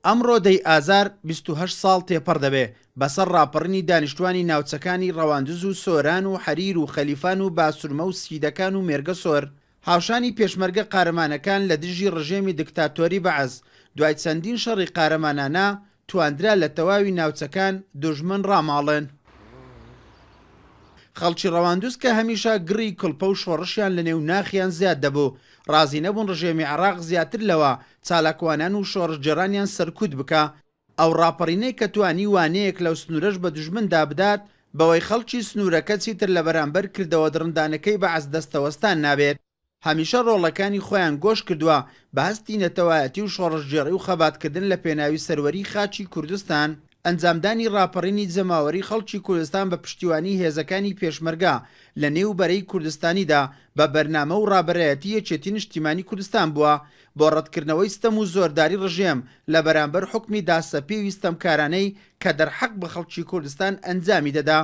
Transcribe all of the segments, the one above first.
ئەمڕۆ دەی ئازار 28 ساڵ تێپەڕ دەبێ بەسەر ڕاپەڕینی دانیشتوانی ناوچەکانی ڕەواندز و سۆران و حەریر و خەلیفان و باسورمە و سیدەکان و مێرگەسۆر هاوشانی پێشمەرگە قارەمانەکان لە دژی ڕژێمی دکتاتۆری بەعس دوای چەندین شەڕی قارەمانانە تواندرا لە تەواوی ناوچەکان دوژمن ڕاماڵن. خەڵکی ڕەواندوز کە هەمیشە گڕی کڵپە و شۆڕشیان لە نێو ناخیان زیاد دەبوو، ڕازی نەبوون ڕژێمی عێڕاق زیاتر لەوە چالاکوانان و شۆڕشگێڕانیان سەرکوت بکا. ئەو ڕاپەڕینەی کە توانی وانەیەک لەو سنوورەش بە دوژمن دا بدات، بەوەی خەڵکی سنوورەکە چیتر لە بەرامبەر کردەوە دڕندانەکەی بەعس دەستەوەستان نابێت. هەمیشە ڕۆڵەکانی خۆیان گۆش کردووە بە هەستی نەتەوایەتی و شۆڕشگێڕی و خەباتکردن لە پێناوی سەروەری خاکی کوردستان. ئەنجامدانی ڕاپەڕینی جەماوەری خەڵکی کوردستان بە پشتیوانی هێزەکانی پێشمەرگە لە نێو بەرەی کوردستانیدا بە بەرنامە و ڕابەرایەتی یەکێتی نیشتیمانی کوردستان بووە بۆ ڕەتکردنەوەی ستەم و زۆرداری ڕژێم لە بەرامبەر حوکمی داسەپێوی ستەمکارانەی کە دەرحەق بە خەڵکی کوردستان ئەنجامی دەدا.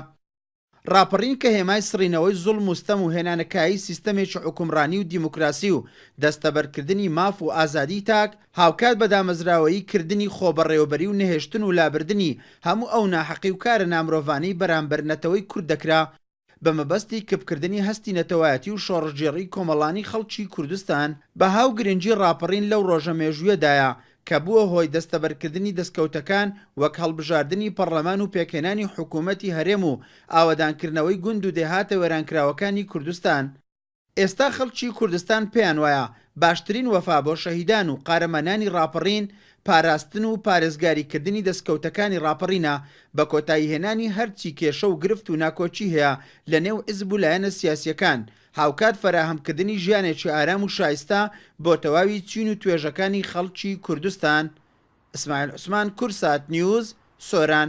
ڕاپەڕین کە هێمای سڕینەوەی زوڵم و ستەم و هێنانەکایەی سیستەمێکی حوکمڕانی و دیموکراسی و دەستەبەرکردنی ماف و ئازادیی تاک، هاوکات بە دامەزراوەیی کردنی خۆبەڕێوەبەری و نەهێشتن و لابردنی هەموو ئەو ناحەقی و کارە نامرۆڤانەی بەرامبەر نەتەوەی کورد دەکرا، بە مەبەستی کپکردنی هەستی نەتەوایەتی و شۆڕشگێڕیی کۆمەڵانی خەڵکی کوردستان، بەها و گرنگی ڕاپەڕین لەو ڕۆژە مێژوویەدایە کە بووە هۆی دەستەبەرکردنی دەستکەوتەکان وەک هەڵبژاردنی پەڕلەمان و پێکهێنانی حکوومەتی هەرێم و ئاوەدانکردنەوەی گوند و دێهاتە وێرانکراوەکانی کوردستان. ئێستا خەڵکی کوردستان پێیان وایە باشترین وەفا بۆ شەهیدان و قارەمانانی ڕاپەڕین پاراستن و پارێزگاریکردنی دەستکەوتەکانی ڕاپەڕینە بە کۆتاییهێنانی هەرچی کێشە و گرفت و ناکۆکی هەیە لە نێو حزب و لایەنە سیاسییەکان هاوکات فەراهەمکردنی ژیانێکی ئارام و شایستە بۆ تەواوی چین و توێژەکانی خەڵکی کوردستان. ئیسماعیل عوسمان، کوردسات نیوز، سۆران.